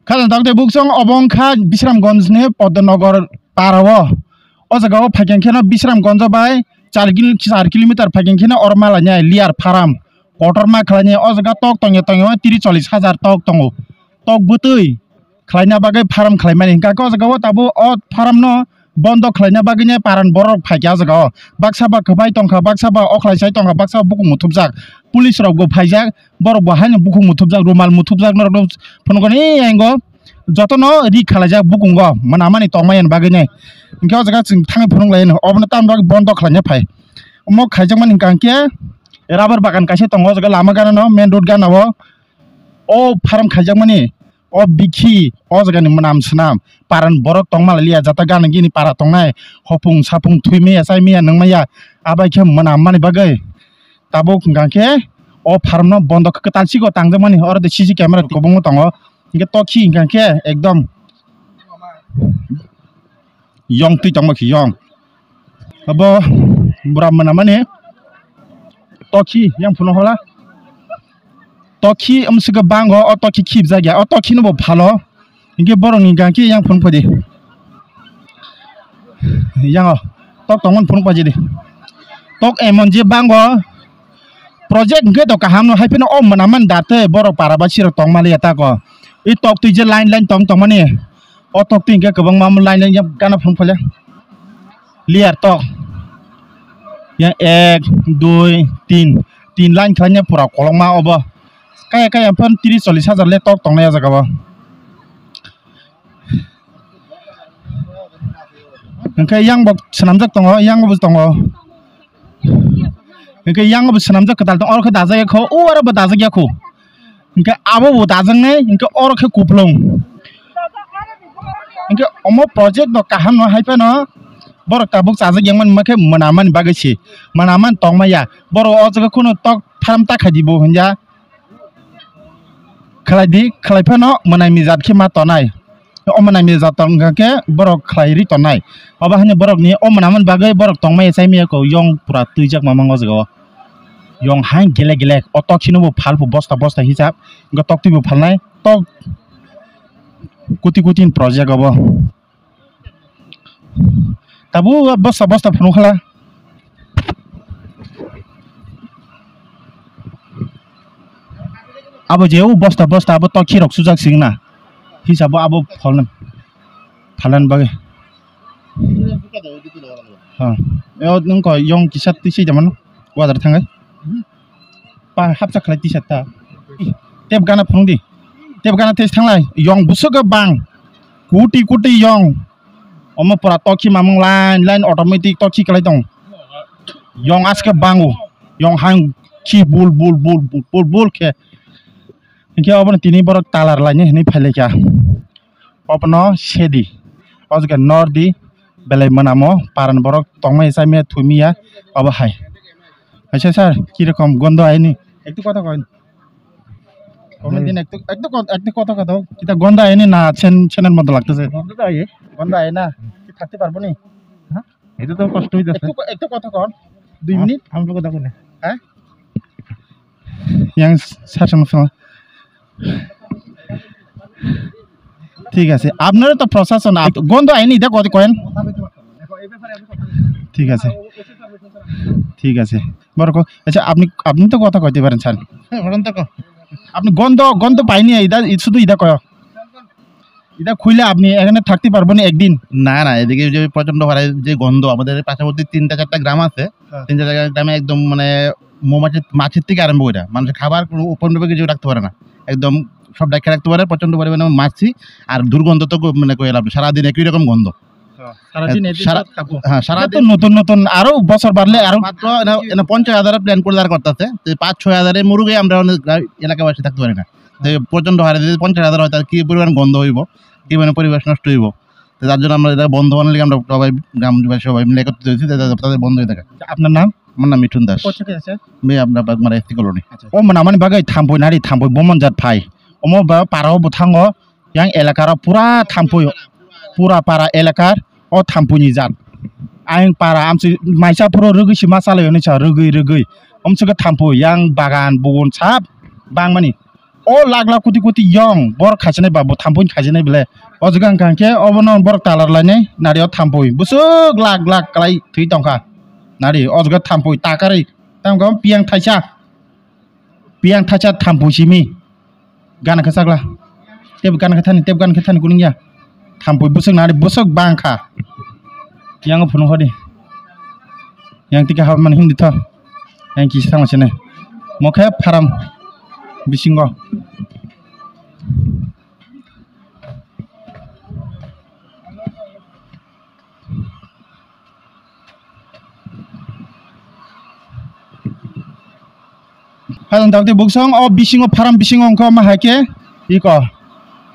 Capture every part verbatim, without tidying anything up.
Khajang tok tei buksong obo wngkha Bisramganj ni Podnogar para o. O jaga o phaikeng kheno Bisramganj bai char kil-, char kilometer phaikeng kheno oro malainai Liyar Farm. Kotorma khlainai o jaga tok tongya tongya tris chollish hajar tok tongo. Tok bwtwi khlaina bagwi farm khlaimani. Hingkha khe o jaga o tabuk o farm no bondo khlaina bagwi nai paran borok phaikha o jaga o. Baksa ba kwbai tongkha, baksa ba okhlai sai tongkha, baksa ba bukhuk muthupjak. Police rok bo phaijak, borok bo haino bukhuk muthupjak, rumal muthupjak norok no phunukgo ni yango jotono ri khwlaijak bukhungo mwnamani tongmani bagwi nai. Hingkhe o jaga chwng thangwi phunuk lai no, obono tamni bagwi bondo khlaina phai. Omo khaijakmani hingkha hingkhe rubber bagan kaisa tongo o jaga lama gana no, main road gana o. O farm khaijakmani, o bikhi, o jagani mwnam swnam, paran borok tongma liya, jata gana gini para tongnai, hopung sapung thwi maya, chai maya, nwng maya, abai khe mwnam mani bagwi. Tabuk hingkha khe o farm no bondo kwtal siko tangjakmani, oro de C C camera kwbangma tongo, hingkhe tokhi hingkha khe ekdom. Yong twi tongma khe yong. Abo bura mwnamani tokhi yang phunu hola. Tokhi amswkhe bango o tokhi khibjak ya. O tokhi no bo phalo. Hinkhe borok ni gangkhe yang phunu phodi. Yango tok tongmani phunu phodi. Tok emon je bango project hinkhe to kaham no hai phano o mwnamani date borok para ba sirok tongmani ya tako. I tok twi je line line tong tongmani. O tok twi hingke kwbangma line line gana phung phole. Layer tok. Yang ek, dui, tin. Tin line khlaiya pura kolokma obo. Kaya kaya phano tris chollish hajar le tok tongnai o jaga o. Hingke yang bo swnamjak tongo, yang bo tongo. Hingke yang bo swnamjak kwtal tong, oro khe dajak ya kho, o aro bo dajak ya kho. Hingke abo bo dajak nai, hingke oro khe kuplung. Hingke omo project no kaham no hai phano borok tabuk chajak yang man khe mwnamani bagwi se, mwnamani tong maya. Borok o jaga kheno tok pharam ta khai di bo hwnja. Khlai di, khlai phano mwnai mijat khe ma tonai. O mwnai mijat tong kha khe borok khlai ri tonai. Obo haino borok ni o mwnamani bagwi borok tong maya chai maya kho yong pura twijak ma mango jaga o. Yong hai gele gele o tok sino bo phal bo bosta bosta hisab. Go tok twi bo phalnai tok kuti kuti ni project obo. Tabuk bosta bosta phunukhala. Abo je o bosta bosta abo tokhi rok sujak singna. Hisabo abo phalna, phalna bagwi. Ha. Yo nung ko yong kisa tisi jaman. Wadar thangai. Pa hapsa khlai tisa ta. Tep gana phunung di. Tep gana thes thanglai. Yong busuk bang. Kuti kuti yong. Omo pura tokhi mamung line line automatic tokhi khlai tong. Yong aske bango. Yong hang khi bul bul bul bul bul bul khe. Hingke obono tini borok talar laini hinui phailai kha. Obono sedi. O jaga nordi belai mwnamo paran borok tongmaya chamaya thumia obo hai. Acha sir, kirokom gondo aini? Ektu kotha koin. Comment din ektu, ektu kot-, ektu kotha kotha. Kita gondo aini na chen-, channel moto lagtase? Gondo to aye. Gondo aye na? Ki thakte parbo ni? Ha? Etu to kosto hoitase. Ektu ko-, ektu kotha kon. Dui minute. Ham logo dakho na. Ha? Yang sir sama sama. ঠিক আছে, আপনারা তো প্রশাসন, আপ-, গন্ধ আয়নি, এটা কত কয়েন? ঠিক আছে, ঠিক আছে। বড় ক-, আচ্ছা, আপনি, আপনি তো কথা কইতে পারেন, স্যার। হ্যাঁ, বলুন তো ক-, আপনি গন্ধ, গন্ধ পাইনি, এটা, শুধু এটা কয়। এটা খুইলে আপনি এখানে থাকতে পারবেন একদিন? না, না, এদিকে যে প্রচণ্ড হারে যে গন্ধ, আমাদের পার্শ্ববর্তী তিনটা চারটা গ্রাম আছে, হ্যাঁ। তিনটা চারটা গ্রামে একদম মানে মৌমাছি, মাছির থেকে আরম্ভ করে মানুষের খাবার কোনো উপর নির্ভর কিছু রাখতে পারে না, একদম সব ডাকিয়ে রাখতে পারে। প্রচণ্ড পরিমাণে মাছি আর দুর্গন্ধ তো কো-, মানে কই লাভ নেই, সারাদিন একই রকম গন্ধ। হ্যাঁ, সারাদিন এ, একই সারা-, স্বাদ থাকবো। হ্যাঁ, সারাদিন। নতুন নতুন আরো বছর বাড়লে আরো মাত্র এনে, এনে পঞ্চাশ হাজারের প্ল্যান করে দাঁড় করতেছে, তো পাঁচ ছয় হাজারের মুরুগে আমরা অনেক গ্রা-, এলাকাবাসী থাকতে পারি না। তো প্রচণ্ড হারে যদি পঞ্চাশ হাজার হয়, তাহলে কি পরিমাণ গন্ধ হইব, কি পরিমাণ পরিবেশ নষ্ট হইব। তো যার জন্য আমরা এটা বন্ধ বানালে আমরা সবাই গ্রামবাসী সবাই মিলে একত্রিত হয়েছি, যাতে তাদের বন্ধ হয়ে থাকে। আপনার নাম? আমার নাম মিঠুন দাস। কোথা থেকে আছে? আমি আপনার বাগমারা এসটি কলোনি। আচ্ছা। O mwnamani bagwi thampui nari thampui bo monjat phai. Omo ba para o bwthango yang elakar o pura thampui, pura para elakar o thampui ni jat. Ayang para amsi maisa phuru rwgwi si ma chalai hwnwi sa rwgwi rwgwi. Omswkhe thampui yang bagan bugun sap bangmani. O lakh lakh koti koti yong borok khaijaknai ba bo thampui khaijaknai belai. O jaga wngkha khe obono borok talar lainai nari o thampui. Bwswk lakh lakh kwlai thwi tongkha. Nari o jaga thampui takarwi. Tamo khe piyang thaisa. Piyang thaisa thampui simi. Gana khe chakla. Tep gana khe thani, tep gana khe thani kuning ya. Thampui bwswk nari bwswk bang kha. Yang phunuk hodi. Yang tika hab man hindi tho. Yang kisa thang sene. Mokhe pharam bisingo. Hajang dakti buksong o bisingo pharam bisingo wngkha omo hai khe iko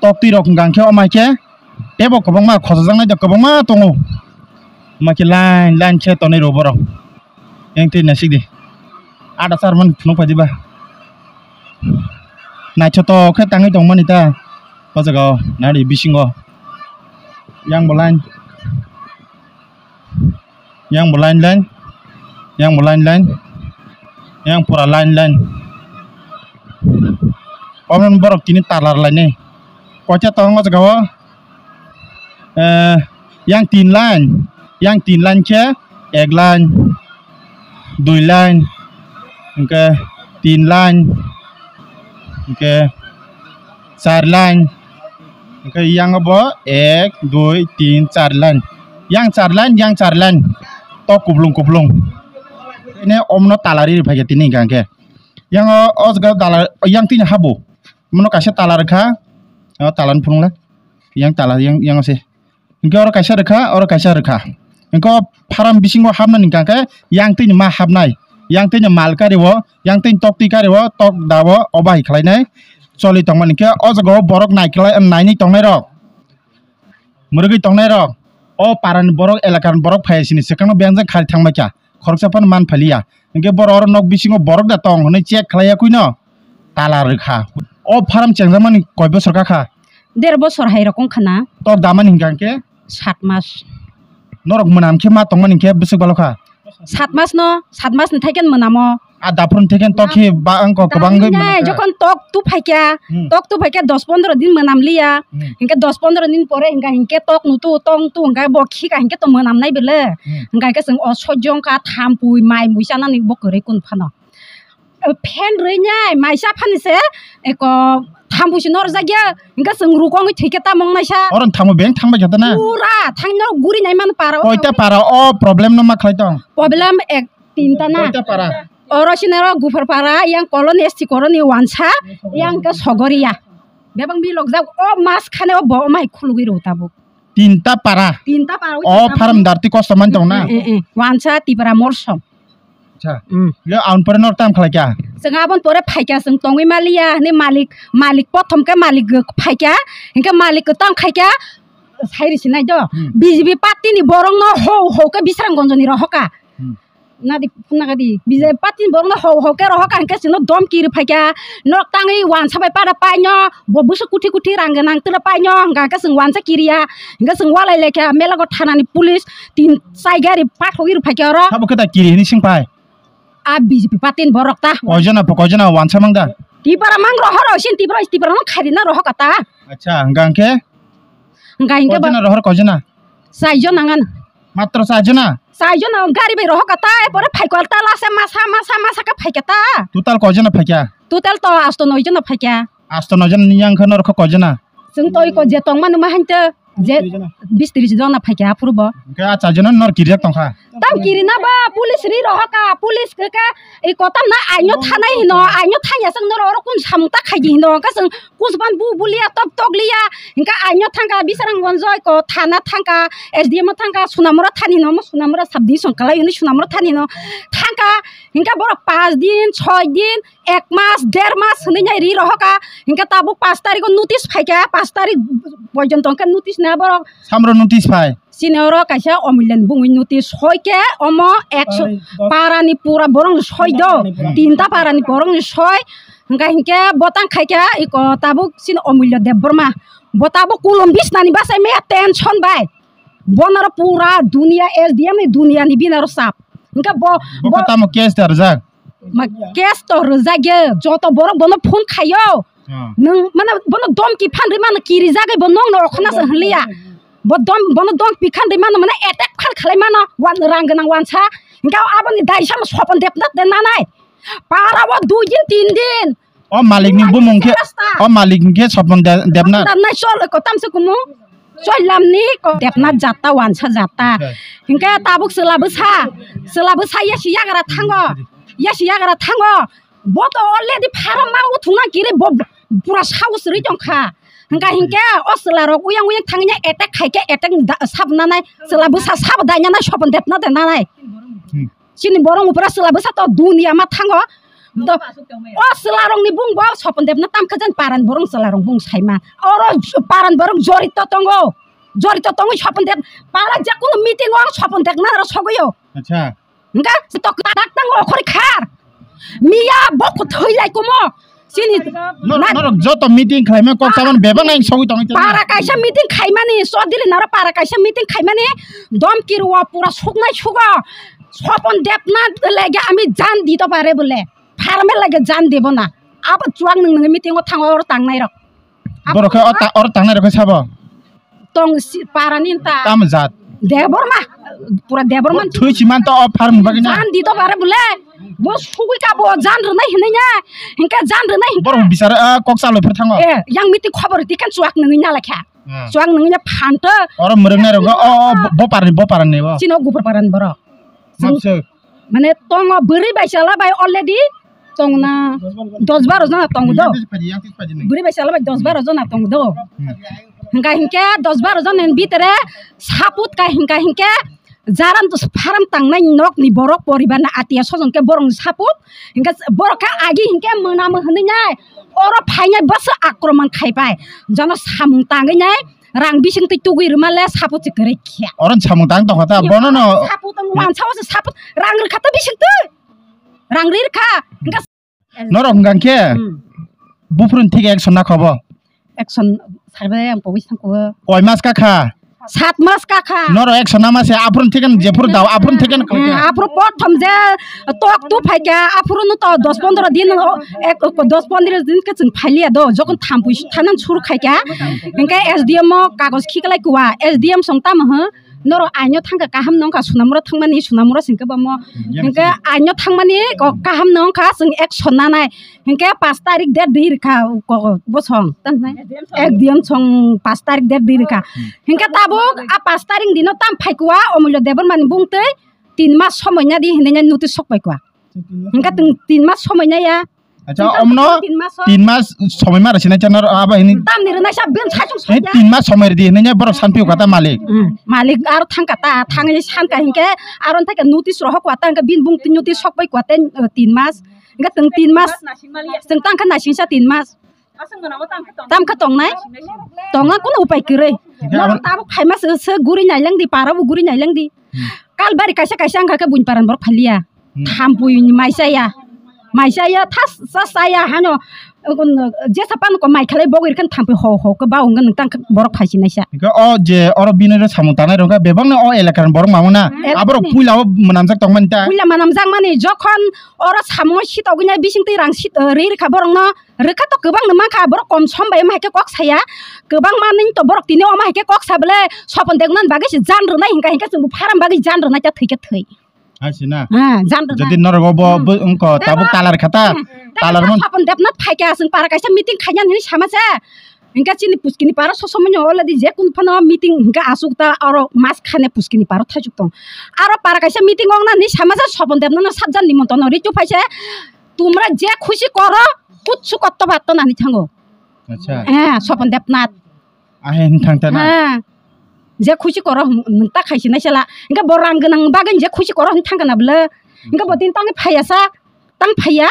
toktwi rok wngkha khe omo hai khe tebo kwbangma khojajaknai da kwbangma tongo. Omo hai khe line line khe tonwi rw borok. Yang twi naisik di. Ada sar man phunuk phaidi ba. Naithotok khe tangwi tongmani ta. O jaga o nari bisingo. Yang bo line. Yang bo line line. Yang bo line line. Yang pura line line. Omo borok tini talar lainai. Koita tong o jaga o. Eh, yang tin line, yang tin line khe ek line, dui line, hingke tin line, hingke char line, hingke yang bo ek, dui, tin, char line, yang char line, yang char line, tok kuplung kuplung. Ine omno talari phai khe tini hingka hingke. Yang o, o jaga dala, yang tini habo. Mono kaisa tala rwkha. O tala ni phunukla. Yang tala, yang, yang se. Hingke oro kaisa rwkha, oro kaisa rwkha. Hingke o pharam bisingo hapnani hingka khe yang tini ma hapnai. Yang tini mal kari o, yang tini tok twi kari o, tok da o, o bahai khlainai. Choli tongmani hingke o jaga o borok naikolai, nainwi tongnai rok. Mwrwgwi tongnai rok. O parani borok, elakani borok phai sini swkangno beng jang khari thangbai kha. Khoroksa phano man phaliya. Hingke borok oro nok bisingo borok da tong hinui check khlaiya kuino tala rwkha. O pharam chengjakmani koi bosor kakha? Der bosor hai rok wngkha na. Tok damani hingka hingke? Sat mas. Norok mwnam khe ma tongmani hingke bwswk balokha? Sat mas no, sat mas ni thaiken mwnamo. A daphuru ni thaiken tok khe ba wngkho kwbangwi mwnam kha. Jokhon tok tu phaikya, hmm, tok tu phaikya dos pondro din mwnam liya. Hmm. Hingke dos pondro din pore hingka hingke tok nu tu, tong tu hingka bo khika hingke to mwnam nai bele. Hmm. Hingka hingke chwng o sojong kha thampui mai mui chanani bo kwrwi kun phano. Fan rwi nai maisa phani se eko thampui se norjak ya hingke chwng rukongwi thwikhe tamong naisa. Oro thampui beng thangbai kha na. Pura thangno guri nai man para o. Koita para o problem no ma khlai tong? Problem ek tinta na. Koita para? Oro sinaro Gupharpara, yang Koloni, S T Koloni wansa, yang ke Sogoria. Bebang bilok jak, o mas khane o bo mai khulugwi rw tabuk. Tinta para? Tinta para, o tinta para. Pharam darti kosto man tong na? Eh, eh, eh. Wansa Tipra Morsom. Acha. Hmm. Le aun pore nor tam khlai kya? Chwng abon pore phaikya, chwng tongwi maliya, hwnwi malik, malik pothom ke malik phaikya, hinkhe malik kwtang khaikya, sairi sinai do. Hmm. B J P party ni borok no ho ho ke Bisramganj ni rohoka. Hmm. Nadi, nagadi, B J P party ni borok no ho ho ke rohok ang ke sino dom kiri phaikya, nok tangwi wansa bai para paino, bo busu kuthi kuthi rang nang tira paino, hingka ke sing wansa kiriya, hingka sing walai lekha, mela go thana ni police, tin chai gari pathogwi rw phaikya oro. Sabo khe ta kiri hini sing pai? A B J P party ni borok ta. Koijona po, koijona wansa mang da? Tipra mang rohor, sin Tipra, Tipra no khairina rohok ta. Acha, hingka hingke? Hingka hingke ba- Koijona rohor koijona? Chai jona ngan. Matro chai jona? Chai jona gari bai rohok ta, e pore phaikol ta lase masa, masa, masa ka phaikya ta. Total koijona phaikya? Total to asto noi jona phaikya. Asto noi jona ni yang khe norok koijona? Chwng to iko je tongmani ma hainte je bis tris jona phaikya aphuru bo. Hingke a chai jona nor kirjak tongkha? Tam kirina ba police ri rohoka, police ke ke iko tam na ainyo thanai hino, ainyo thanya chwng nor oro kun samung ta khaidi hino, ka chwng Kusban bu bulia tok tok lia, hingke ainyo thangka Bisramganj ko thana thangka, S D M o thangka, Sunamura thani no, Sunamura sub division kalai hwnwi Sunamura thani no thangka, hingke borok panch din, choi din, ek mas, der mas hwnwi nai ri rohoka, hingke tabuk panch tarikh o notice phaikha, panch tarikh porjonto hingke notice na borok. Samro notice phai? Chini oro kaisa omulya ni bumui notice soi khe omo ekso, para ni pura borok ni soi do, tinta para ni borok ni soi, hingka hinkhe botang khaikha iko tabuk chini omulya Debbarma, bo tabuk kulum bisna ni bachai maya tension bai, bonaro pura dunia S D M ni dunia ni binaro sap, hingke bo, bo tamo case da rwjak? Ma case to rwjak ye, joto borok bono phone khaio, Hmm. Nwng mane bono domki phan ri mano, kiri jagai bo nongno okhona se hwnliya. Bo dom, bono domki phan ri mano, mane attack phan khalai mano, wan, rang gwnang wansa. Hingke aboni daisa no Sopon Debnath de nanai. Para o dui din, tin din. O malik ni bumung khe, rasta. O malik ni khe Sopon De-, Debnath. Debnath nai chol ko tamse kumu. Chol lam ni ko Debnath jata wansa jata. Okay. Hingke tabuk chwla bwsa. Chwla bwsa yasi yagra thango. Yasi yagra thango. Bo to already pharam ma uthung na kiri bo pura saus ri tong kha. Hingka hingke o chwla rok uyang uyang thangya attack khai khe attack da-, sab nanai. Chwla bwsa sab daina nai Sopon Debnath de nanai. Hmm. Chini borong upra chwla bwsa to duniya ma thango. Do, o chwla rok ni bung bo Sopon Debnath tam khajan paran borong chwla rok bung saima. Oro j-, paran borok jorito tongo. Jorito tongo Sopon Deb-, para je kunu meeting o Sopon Debnath ro sogoyo. Acha. Hingke to kadak tango khori khar. Miya bo kuthoi lai kumo. Chini no, na norok joto meeting khlaima kok chabani bebak nang sogwi tongwi tongwi. Para kaisa meeting khaimani, Chaudhary naro para kaisa meeting khaimani, domki rwo pura suknai sugo. Sopon Debnath lege ami jan dito pare bole. Pharme lege jan debo na. Abo chuak nung nung meeting o thango oro tangnai rok. Borok khe o ta-, oro tangnai rok khe sabo? Tong si, para ni ta. Tamo jat? Debor ma. Pura Debor man. Thui si man to o pharm bagwi na. Jan dito pare bole. Bo sugui ka bo jan rwnai hinai nya. Hingke jan rwnai hingke. Borok bisar, ah, kok chalo phir thango. Eh, yang meeting khobor tikan chuak nungwi na lekha. Ah. Chuak nungwi na phanto. Oro mwrwng nai rok o, o, bo, bo parni, bo parni bo. Chino gubur paran borok. Mapsuk. Mane tongo bwrwi bai chala bai already tongna dos baro jona tongo do. Bwrwi bai chala bai dos baro jona tongo do. Hmm. Hingka hingke dos baro jona ni bitere saput ka hingka hingke jaran dos pharam tangnai nok ni borok poribar na atiya sojon ke borong saput hingke borok khe agi hingke mwnamo hwnwi nai oro phainai bwswk akromon khai pai jono samung tangwi nai. Rang bising twi tugui rwma le sapo se kwrwi khe. Oro samung tang tongkha ta, bono no. Sapo tong wansa o se sapo rang rwkha ta bising twi. Rang ri rwkha. Norok hwnkha khe. Hmm. Buphuru ni thik action na khobo. Action sakhe ang pogwi sangkho. Koi mas ka kha? Sat mas ka kha. Norok action na ma se aphuru thik an jephuru dao aphuru thik an koi. Hmm, aphuru prothom je tok tu phai kha aphuru no to dos pondro din o, ek, dos pondro din ke chwng phai liya do. Jokon thampui thanan suru khai kha. Hingke S D M o kagoj khiklai kuwa. S D M song tamo ho? Norok aino thangkha kaham nongkha Sunamura thangmani, Sunamura singkhe bamo. Hmm, hingke aino thangmani ko kaham nongkha chwng action nanai. Hingke pash tarik date di rikha ko bosong. Tan nai? S D M song pash tarik date di rikha. Hmm. Hingke tabuk a pash tarik dino tam phai kuwa Omulyo Debbarmani bungtwi tin mas somoi nadi hinwi notice sok pai kuwa. Hingke tin, tin mas somoi naya. Acha, omno tin mas, tin mas somoi ma rwsina chana aba hini. Tamni rwnaisa bin sachung. Tin mas somoi rwdi hinwi borok sanpio kata malik. Hmm, malik aro thangkha ta, thangwi sanka hinkhe aro thangkha notice rohok wa ta hinkhe bin bung notice sok bai kwa te, eh, tin mas. Hinkhe tong tin mas. Tong tangkha naisingsa tin mas. Tam kha tongnai? Tonga kuno upai kwrwi. Norok tabuk phaima se, se guri nailangdi, para bo guri nailangdi. Hmm. Kalbari kaisa kaisa wngkha khe buini paran borok phaliya. Hmm. Thampui ni mai chaya. Mai chaya, thas, thas chaya hano, jesa pan ko mai khalai bogwi rikhan thampui ho ho khe ba wngkha nang tang borok phai sinaisa. Hingke o je oro bini ro samung tanai rok bebak no o elakar borok mamung na. Elakar aborok ni. Puila o mwnamjak tongmani ta. Puila mwnamjak mani jokhon oro samung sitogwi nai bising twi rang sit, ri rikha borok no. Rwkha to kwbang no mankha, borok kom som bai omo hai khe kok saya. Kwbang manwi to borok tini omo hai khe kok sa bwle, Sopon Debnath bagwi se jan rwnai hinkha, hinkhe chwngbo pharam bagwi jan rwnai ta thwi khe thwi. Hai se na? Ha, jan rwnai. Jodi norok bo, hmm, bo wngkho, tabuk talar kha ta? Hmm. Talar mon. Sopon Debnath phai kha, chwng para kaisa meeting khainani hinwi sama se. Hinkhe chini puskini paro sosomo no already je kun phano meeting hinkhe aswk ta oro mas khane puskini paro thaichuk tong. Aro para kaisa meeting ong nani sama se Sopon Debnath no sat jan nimontono richu phai se. Tumra je khushi koro, kutsu kotto batto nani thango. Acha. Eh, Sopon Debnath. Ahe hin thang ta na. Eh. Je khushi koro, hmm, ta khaisi nai sala. Hinkhe bo rang gwnang bagwi je khushi koro hin thang kana bwle. Hinkhe bo tin tang phaiya sa, tang phaiya.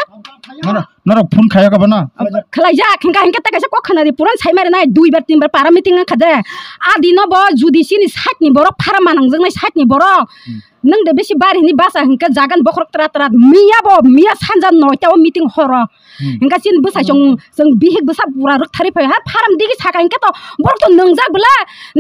Noro, noro phone khaya ka bana. Khlai jak, hinkhe, hinkhe ta kaisa kok khana di, puran sai mari nai, dui bar, tin bar para meeting kha de. A dino bo judi sini side ni borok, phara manang jang nai side ni borok. Hmm. Nwng de bisi bari hini basa hinkhe jagan bokhorok tra tra miya bo miya sanja noita o meeting horo. Hmm. Hinkhe chini bwsai chwng, chwng bihik bwsa pura rwk thari phai ha pharam digi saka hinkhe to borok to nwngjak bwla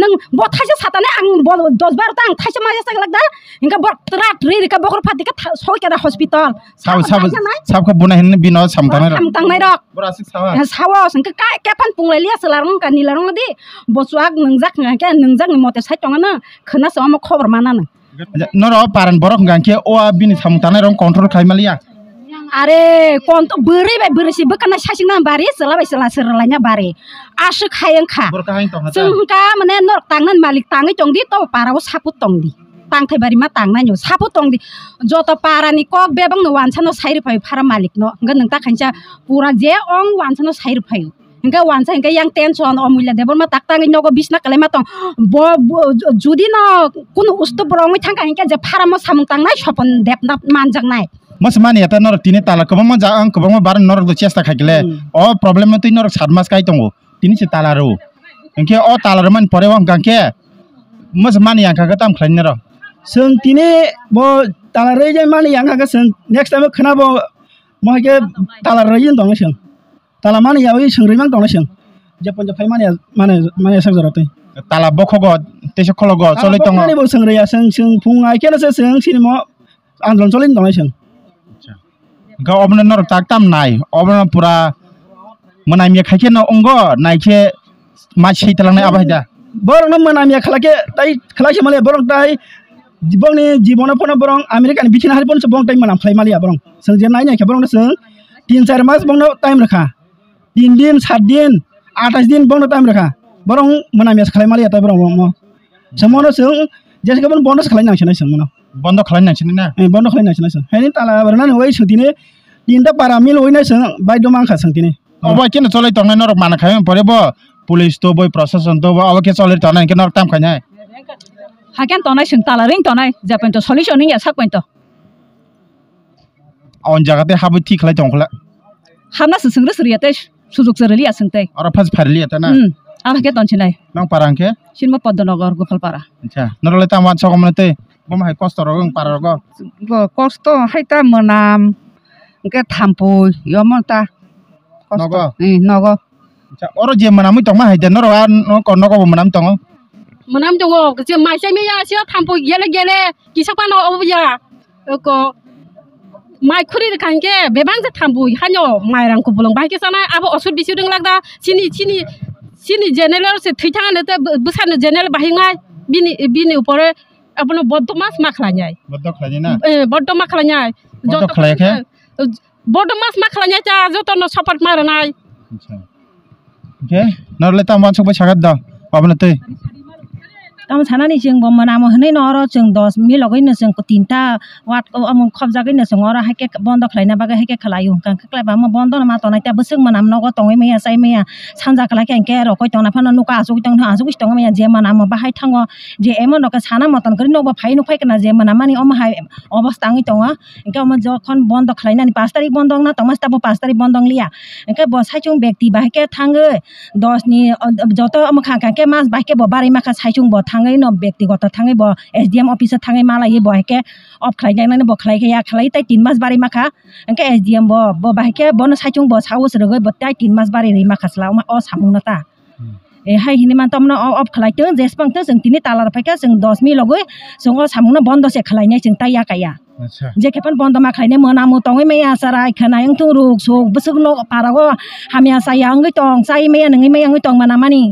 nwng bo thaisa satani ang bo dos bar ta ang thaisa maya sak lak da hinkhe borok tra tri rikha bokhorok phatikhe tha-, soi khe da hospital. Sab, sab, sab khe buna hinwi bino sam Tangnai rok. Samung tangnai rok. Bora asik sawa. Eh, sawa, sengke ka, kephan punglai liya selarong ka nilarong di. Bo chuak nungjak hingka khe nungjak ni mote sai tongo no. Khwna se omo khobor mana no. Acha, noro paran borok hingka khe o a bini samung tangnai rok control khai maliya. Are, kon to bwrwi bai bwrwi si bwkana sasing na bari, chwla bai chwla se rwlai na bari. Aswk hai wngkha. Borok kahai tong kha ta. Chwng hingka mane norok tangnani malik tangwi tong di, to para o saput tong di. Tangthai bari ma tangnai no, saput tong di. Joto para ni kok bebak no wansa no sai rwphai phara malik no. Hingka nwng ta khainsa pura je ong wansa no sai rwphai. Hingke wansa hingke yang tension o muila debor ma tak tangwi nogo bisna kwlai ma tong. Bo, bo, judi no kunu ustu borok wngwi thangkha hingke je pharamo samung tangnai sopon debna manjaknai. Masa mani eta norok tini tala kwbangma ja ang kwbangma bar norok do chesta khaikle. Hmm. O problem no twi norok sat mas kai tongo. Tini se tala ro. Hingke o tala ro man pore wng kangke. Masa mani yang kha tam khlai nero. Seng tini bo tala re je mani yang kha seng next time khna bo mo ke tala re yin dong seng. Tala mani yawi seng rimang tongna seng. Je ponjo phai mani, mani, mani sak jora tei. Tala bokhogo, teisa khologo, tala choloi tongo. Bokhogo ni bo seng riya, seng, seng phung ai khe no se seng sini mo andolon choloi tongna seng. Acha. Ga obono norok tak tam nai, obono pura mwnai miya khai khe no ongo, nai khe ma sei talang nai abai da. Borok no mwnai miya khala khe, tai khala se male borok tai Bongni jibono phano borong America ni bichini hari phano borong tai manam khlai maliya borong. Chwng je nai nai khe borong no chwng tin char mas bongno time rwkha. Tin din, sat din, athais din bongno time rwkha. Borong manam ya khlai maliya tai borong mo. Chwng mono chwng jesa khe bono bondo khlai nang sinai chwng mono. Bondo khlai nang sinai na? Eh, bondo khlai nang sinai chwng. Haini tala rwnani wai chwng tini tinta para mil wai nai chwng bai do mang kha chwng tini. Obo khe no choloi tongnai norok mana khai pore bo police to boi proshashan to bo obo khe choloi tongnai hwnkhe norok tam khainai. Hakhe tongnai chwng tala ring tongnai je pointo solution wngya sak pointo. On jaga tei habwi thik khlai tong khwla. Hamna se chwng rw suriya tei sujuk chwrwliya chwng tei. Oro phas pharliya ta na? Hmm. Abo khe ton sinai. Nang para hwnkhe? Sinmo Poddonogo Gopalpara. Acha. Norok le tamo uansuk mano tei? Bo ma hai kosto rok wng para rogo? Bo kosto hai ta mwnam. Hwnkhe thampui yomo ta. Kosto. Nogo? Eh, nogo. Acha, oro je mwnamwi tongma hai de, norok a no-, ko-, nogo bo mwnam tongo? Mwnam tongo, je mai chai maya, sio thampui gele gele, kisa phano obo ya. Oko, mai khuri rwkha hinkhe, bebak je thampui, haino mai rang kupulung, bahai khe sanai, abo osur bisi rwng lak da, chini, chini, chini general se thwi thang ano, te bwsano general bahai wngnai, bini, bini upore, abono boddo mas ma khlainai. Boddo khlainai na? Eh, boddo ma khlainai. Boddo khlai khe? Boddo mas ma khlainai ta jotono support ma rwnai. Acha. Hwnkhe norok le tamo uansuk bai sakha da? Abono twi. Tamo sanani chwng bo mwnamo hwnwi no oro chwng dos milogwi no chwng tinta ward o omo khopjagwi no chwng oro haikhe bondo khlaina bagwi haikhe khlaio hwnkha hwnkhe khlaiba omo bondo no ma tonai ta bwswk mwnam nogo tongwi maya chai maya sanja kwlai khe hwnkhe rokoi tongna phano nukha achugwi tongwi tongma achugwi tongwi maya je mwnamo bahai thango je emon rok khe sana moton kwrwi nokbo phai nukphai kana je mwnamani omo hai obosta wngwi tongo. Hwnkhe omo jokhon bondo khlainani pash tarik bondo wngna tongma se tabuk pash tarik bondo wngliya. Hwnkhe bo saichung bekti bahai khe thangwi dos ni, o, joto omo kha kha khe mas bahai khe bo barwi ma kha saichung bo thangwi no bektigoto thangwi bo S D M office o thangwi ma laiwi bo hai khe off khlai nai nani bo khlai khe ya khlai tei tin mas barwi ma kha. Hwnkhe S D M bo, bo bahai khe bono saichung bo sao se rwgwi bo tei tin mas barwi rwi ma kha chwla o samung no ta. Hmm. Eh, hai hini man tamno o-, off khlai tong, jesbang tong, chwng tini talar phaikha, chwng dos minute logwi, chwng o samungno bondo se khlainai, chwng tai ya kaya. Acha. Je khe phano bondo ma khlainai, mwnamo tongwi maya, chwrai khwnai wngthung, ruk suk, bwswk no para o hamya chaya wngwi tong, chai maya, nungwi maya wngwi tong, mwnamani.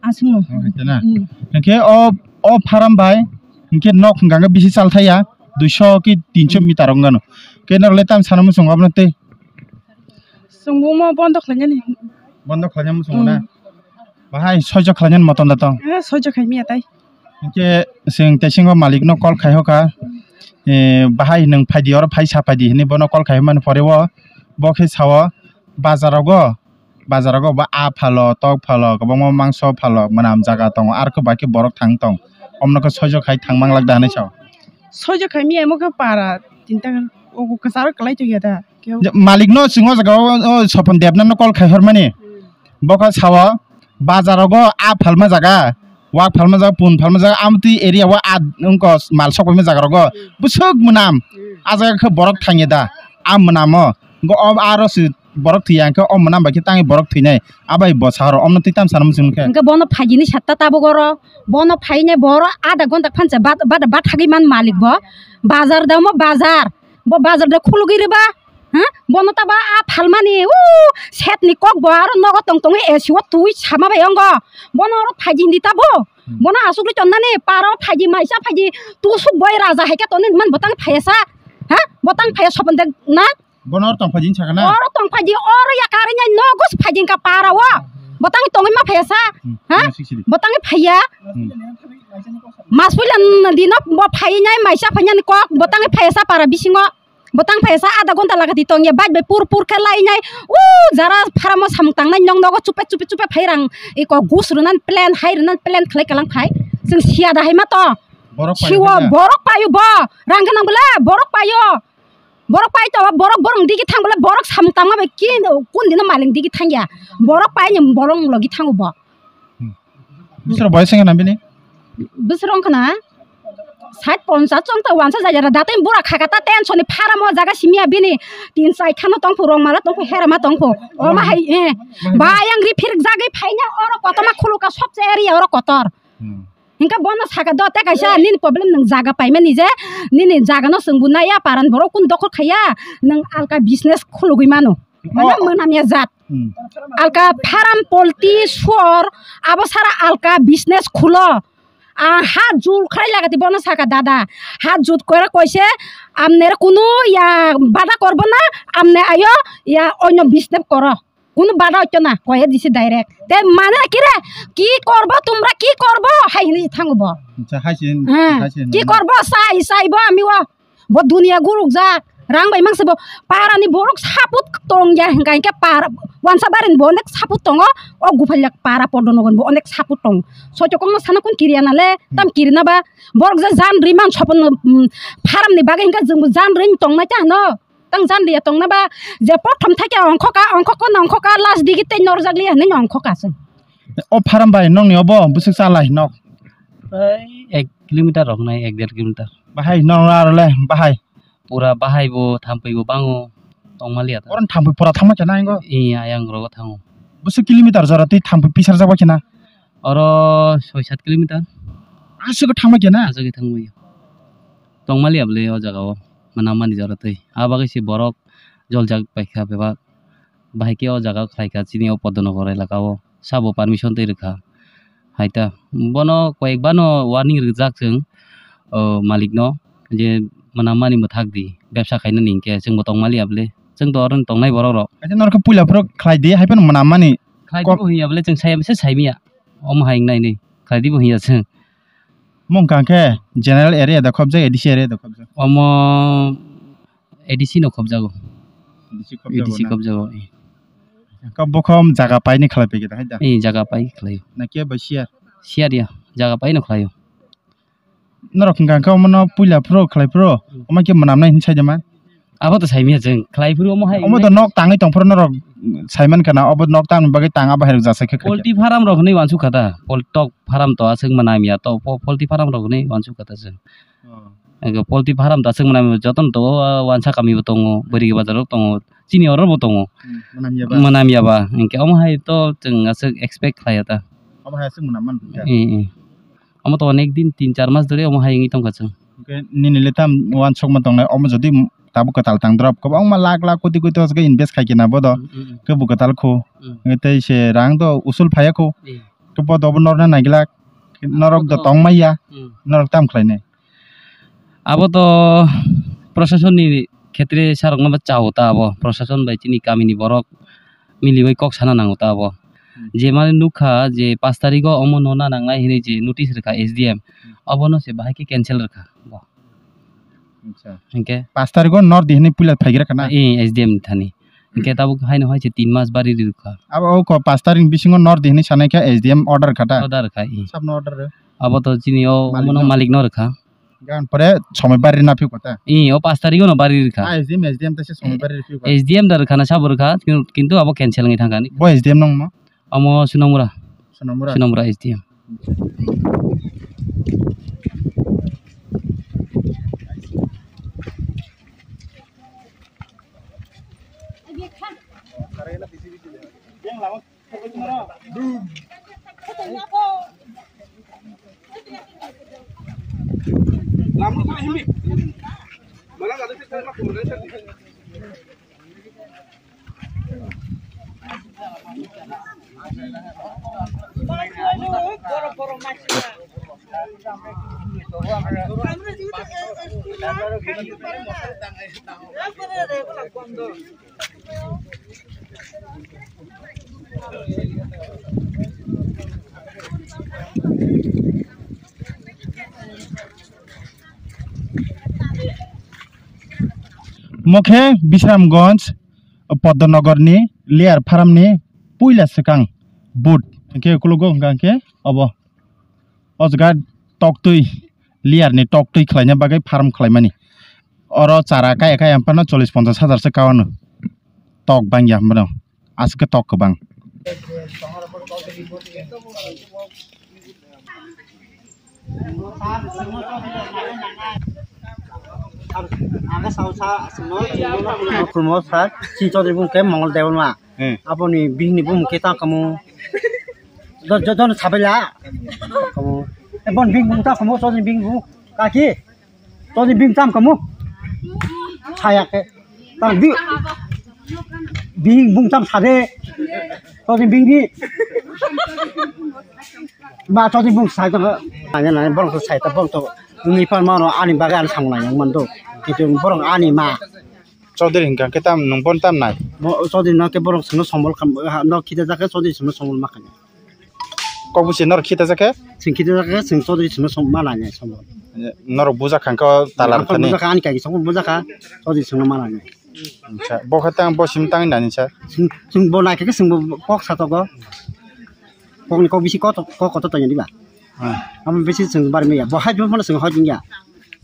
Aswkno. Oh, hai khena. Hmm. Hwnkhe o, o pharam bai, hwnkhe nok hwnkha khe bisi chal thaya, duiso ki tinso meter wng gano. Khe norok le tam sana muchung abono tei. Chwng bo omo bondo khlainani. Bondo khlainani muchungo na? Mm. Bahai soijo khlainani motom da tong? Eh, soijo khaimiya tai. Hwnkhe chwng teisingo malikno call khai hoka, eh, bahai nwng phaidi oro phai sa phaidi hinwi bono call khai mani pore o, bo khe sao bazar rogo, bazar rogo bo aa phalo, tok phalo, kwbangma mangso phalo, mwnam jaga tongo, arokhe bai khe borok thang tong, omno khe soijo khai thang manglak da hinwi sao. Soijo khaimiya omo khe para tinta ogo kwcharo kwlai tongya da. Je malikno chwng o jaga o, o Sopon Debnano call khai hormani. Hmm. Bo kha sao, bazar rogo aa phalma jaga, wak phalma jaga, pun phalma jaga, amtwi area o aa wngkha mal sok paima jaga rogo. Hmm. Bwswk mwnam. Hmm. A jaga khe borok thangya da. A mwnamo. Bo o aro se borok thwiya hwnkhe o mwnam bai khe tangwi borok thwinai. A bai bo sahoro omno twi tam sana muchung khe. Hwnkhe bono phaigini satta tabuk oro. Bono phainai bo oro adha ghonta phansa bad, bad, bathagwi man malik bo. Bazar da omo bazar. Bo bazar da khulugwi rwba. Ha? Bono taba a phalmani, u, set ni kok bo aro nogo tong tongwi A C o twi sama bai ongo. Bono oro phaidi hindi tabo. Hmm. Bono asugri chonnani paro phaidi maisa phaidi tusuk boi raja hai khe toni man botang phayasa. Ha? Botang phaya sopon de na? Bono oro tong phaidi sakana? Oro tong phaidi, oro ya kari nyai nogo phaidi ka para o. Botang tongwi ma phayasa. Hmm. Ha? Bono sik sidi. Botang phaya. Hmm. Mas puila dino bo phai nyai maisa phai nyani kok botang phayasa para bisingo. Botang phayasa adha ghonta lagati tongya, bike bai pur pur khe lainai. U jara pharamo samung tangnai, nong nogo chupe chupe chupe phai rang. Iko gus runan plan, hai runan plan khlai kalang phai. Chwng siya da hai ma to. Borok payo Siwo khe da. Borok payo bo. Rang ganang bole borok payo. Borok pai to, borok borong digi thang bole borok samung tangma bai kin kun dino maling digi thangya. Borok pai ni borong logi thango bo. Hmm. Bisro boy singa na bini? Bisro wngkha na? Sait ponchas chwng ta wansa jajara datai bura khaka ta tension ni pharamo jaga simia bini tin chai khano tongphu rong mala tongphu herama tongphu. Oma hai, eh. Ba yang ri phir jagai phaina oro kotoma khuluka sobse area oro kotor. Hmm. Hingke bono saka do te kaisa nini problem nwng jaga paimani je nini jaga no chwng bu naiya paran borok kun dokhol khaiya nwng alka business khulugwi mano. Mane Oh. Mwnamya jat. Hmm. Alka farm, poultry, suor, abo sara alka business khulo. A, ha jul khrai lagati bono saka dada. Ha jut kore koise amne kunu ya bada korbo na, amne ayo ya onyo business koro. Kunu bada oito na, koye disi direct. Te mane kire, ki korbo tumra, ki korbo? Hai hini thango bo. Acha, hai sin, Ha, hai sin. Ki korbo? Sai, sai bo ami o. Bo dunia guruk jak, rang bai mangse bo. Para ni borok saput tong ya, hingka hingke para, wansa barin bo onek saput tongo, o guphailak para podo nogon bo onek saput tong. Sochokong no sana kun kiriya na le, tam kiri na ba. Borok je jan ri man sopon, mm, farm ni bagwi hingka jeng bo jan ri tong na cha no. Tang jan ri tong na ba, je prothom thake ongkho ka, ongkho ko na ongkho ka, last digi tei norjak li hwnwi ongkho ka se. O farm bai nokni obo bwswk cha lai nok? Ei, ek kilometer rok nai, ek der kilometer. Bahai nokno aro le bahai? Pura bahai bo, thampui bo bango, tongmaliya ta. Oro thampui pura thangma khe nai ngo? Iya, ayang rogo thango. Bwswk kilometer jora tei thampui pisarjak ba khe na? Oro soi sat kilometer. Aswk thangma khe na? Aswk thangmaya. Tongmaliya bwle o jaga o, mwnam mani jora tei. A bagwi se borok joljak bai kha bebak. Bahai khe o jaga khlai kha chini o Podonogor elaka o. Sabo permission twi rwkha. Hai ta. Bono koyek bano warning rwjak chwng, o, malik no je mwnam mani mwthak di, bebsa khainani hinkhe chwng bo tongmaliya bwle. Chwng to oro tongnai borok rok. Kaisa norok puila phuru khlai di, hai phano mwnam mani. Khlai di kok bo hinya bwle chwng sai, sai miya. Omo hai wngnai ni. Khlai di bo hinya chwng. Mung kang khe general area da khobjak, A D C area da khobjak. Omo A D C no khobjago. A D C khobjago A D C na? Khobjago, eh. Ka bokhom jaga paini khlai pegida hai da? Eh, jaga pai khlaio. Na kiya bai share? Share ya, jaga paino khlaio. Norok hingka khe omono puila phuru khlai phuru, hmm, omo khe mwnamnai hin sai de ma? Abo to saimanya chwng, khlai phuru omo hai omo to nok tangwi tong phuru norok saiman kana, obo nok tangni bagwi tang abo hai rok jasai khe khai khe. Poultry farm rok hinwi uansuk kha da, pol-, tok farm to aswk mwnamya to, po-, poultry farm rok hinwi uansuk kha da chwng. Oh. Ego poultry farm ta chwng mwnai jotono tongo, o wansa kami bo tongo, Bwrigi bazar o tongo, chini oro bo tongo. Hmm, mwnam ya ba? Mwnam ya ba, hinkhe omo hai to chwng aswk expect khlai ya ta. Omo hai aswk mwnam man kha. Eh, eh. Omo to onek din tin char mas dhori omo hai wngwi tongkha chwng. Hinkhe nini le tam wansukma tongnai, omo jodi tabuk kwtal tang drop, kwbangma lakh lakh koti koti hosga invest khai khe na bo do. Hmm, hmm, hmm. Khe bo kwtal khu. Hmm. Hinkhe tei se rang do usul phaiya khu. Eh. Khe bo do bo norna naiglak. Norok do tongmaya. Hmm. Norok tam khlainai. Abo to prosasonni khetre sarokno ba chao ta abo, prosason bai chini kamini borok miliui kok sana nango ta abo. Hmm. Je mani nukha je pash tarikgo omo nona nangnai hinui je notice rwkha S D M, hmm, obono se bahai khe cancel rwkha bo. Acha. Hinkhe? Pash tarikgo nor di hinui puila phaigra khana? Eh, S D M ni thani. Hinkhe tabuk haino hai se tin mas bari ri rwkha. Abo o ko pash tarik ni bisingo nor di hinui sanai khe S D M order kha ta? Order rwkha, eh. Sabno order rw? Abo to chini o malik omono no? Malik no rwkha. Gan pore somoi bari na phikota. I, o pash tarikh no bari rikha. Ah, S D M, S D M tese somoi bari rikha. S D M da rikha na sabo rikha, kintu abo cancel ngi thangkha ni. Bo S D M nong mo? Amo Sunamura. Sunamura. Sunamura S D M. Mokhe Bisramganj Poddonagarni layer farmni puila swkang boot hwnkhe ukologo hwnkha hwnkhe obo. O jaga toktwi, layer ni toktwi khlaina bagwi farm khlaimani. Oro chara kaya kaya phano chollish ponchash hajar se kawano. Tok bangya hwnbano. Aswk khe tok kwbang. Khulmo sir, chini Chaudhary bung khe Mongol Debbarma. Hmm. Aboni bihikni bung khe tang kamo. Do, do, do, sabaila. Kamo. E, bon bihik bung tang kamo, Chaudhary bihik bung. Kaki. Chaudhary bihik tang kamo. Saya khe. Tang bi-, bihik bung tang sade. Chaudhary bihik ni. Ba Chaudhary bung sai tang. Nanya nanya borok sai ta borok to. Ngi pan mano ani bagwi ani samung nang mando. Kitu borok ani ma. Chaudhary hwnkha khe tam nwng bono tam nai? Bo Chaudhary no khe borok chwngno sombol kham, ha, no khita jakhe Chaudhary chwngno sombol ma khainai. Kok busi norok khita jakhe? Chwng khita jakhe chwng Chaudhary chwngno som-, ma lainai sombol. Norok bujakha khe o talar thani? Bujakha ani kaki sombol bujakha Chaudhary chwngno ma lainai. Acha, bo khe tang bo sim tang nani sa? Chwng, chwng bo naikhe chwng bo kok sa togo. Kokni kok bisi kok, kok kotor tongya diba? Hmm. Amo bisi chwng bar maya. Bo hai phano chwng hoi ya.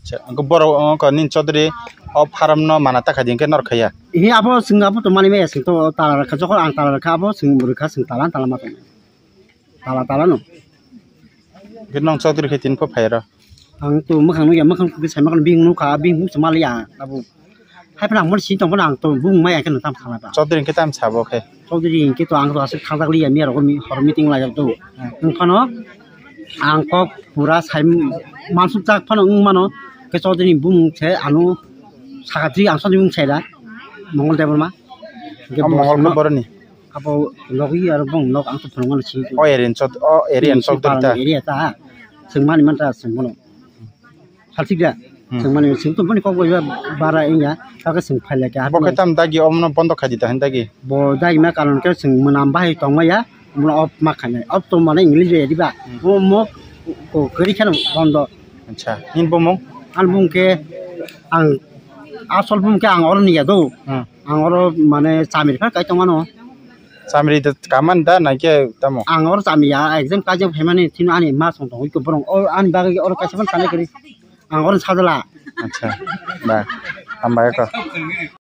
Acha, angkhe borok, angkhe nini Chaudhary o farm no mana ta khaidi hwnkhe norok khaiya? He abo chwng abo to mani maya chwng to tala rwkha, jokon ang tala rwkha abo chwng rwkha chwng tala tala ma tong. Tala tala no. Hwnkhe nong Chaudhary khe tini pho phai ro? Ang to mwkhang nukya, mwkhang khe sai mwkhang bihik nukha, bihik nukha maliya abo. Hai phano ang bono sini tong phano ang to bumung maya khe nang tam khala ba. Chaudhary hwnkhe tam sabo khe? Chaudhary hwnkhe to ang to aswk khaljak liya miya rok hor meeting laijak do. Hmm. Wng phano ang kok pura sai mansuk jak phano wng mano khe Chaudhary ni bumung se ano sakatri ang Chaudhary bumung sai da Mongol Debbarma. Hwnkhe o Mongol khe boroni? Abo logi aro bong nok ang to phunukmano sini. O area ni Chaud-, o area ni Chaudhary ta? Area ta. Chwng mani manta chwng bono. Salsik da. Hmm. Chwng mani chwng to boni kok bai bara wngya. Kaka chwng phailai kha. Bo khe tam dagi omono bondo khai di ta hin dagi? Bo dagi ma karon khe chwng mwnam bahai tongmaya. Omono off ma khainai. Off to mane English bai diba. Hmm. Bo mo ko kwrwi kheno bondo. Acha. Nini bumung? Ani bumung khe ang asol bumung khe ang oro niya do. Hmm. Ang oro mane chamiri kha kai tongmano. Chamiri da kaman da naikhe tamo? Ang oro chamiya exam kajak phaimani thino ani ma song tongo iko borong o ani bagwi oro kaisa phano sanai kwrwi. Ang oro sajala. Acha. Ba. Hambai kho.